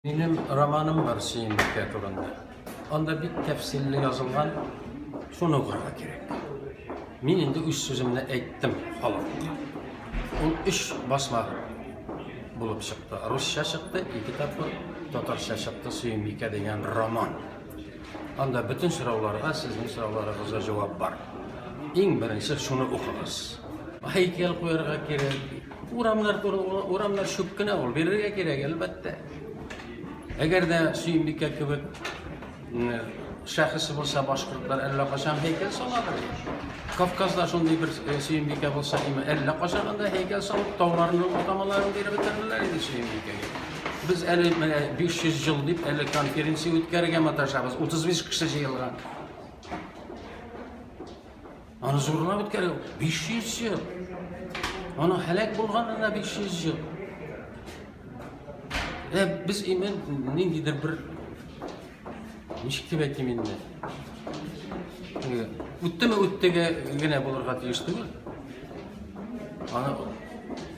Минем романым бар Сөембикә турында. Анда бик тәфсилле язылган, шуны укырга кирәк. Мин инде үз сүземне әйттем халыкка. Ул өч басма булып чыкты. Русча чыкты, ике тапкыр, татарча чыкты Сөембикә дигән роман. Анда бөтен сорауларга, сезнең сорауларыгызга җавап бар. Иң беренче шуны укыгыз. Һәйкәл куярга кирәк. Урамнар туры, урамнар чүп кенә ул, бирергә кирәк, әлбәттә. Әгәр дә Сөембикә кебек шәхесе булса, башкортлар әллә кайчан һәйкәл саладыр. Кавказда шундый бер э, Сөембикә булса, әллә кайчан анда һәйкәл салып, тауларның атамаларын биреп бетерделәр инде Сөембикәгә. Без әле менә 500 ел дип әле конференция үткәрергә маташабыз. 35 кеше җыелган. Аны зурлап үткәрү 500 ел. Аның һәлак булганына 500 ел. Ә без имен ниндидер бер ничек дип әйтим инде. Үттеме үттеге генә булырга тиеш түгел. Аны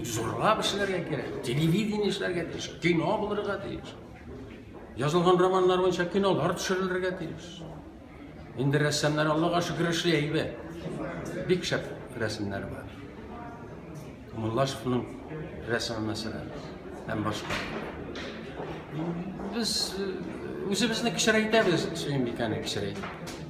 зурлап эшләргә кирәк. Телевидение эшләргә тиеш, кино булырга тиеш. Язылган романнар буенча кинолар төшерелергә тиеш. Инде рәссамнар Аллага шөкер эшли әйбәт. Бик шәп рәсемнәр бар. Муллашевның рәсеме мәсәлән, һәм башка. Без э, үзебезне кечерәйтәбез, Сөембикәне кечерәйтеп.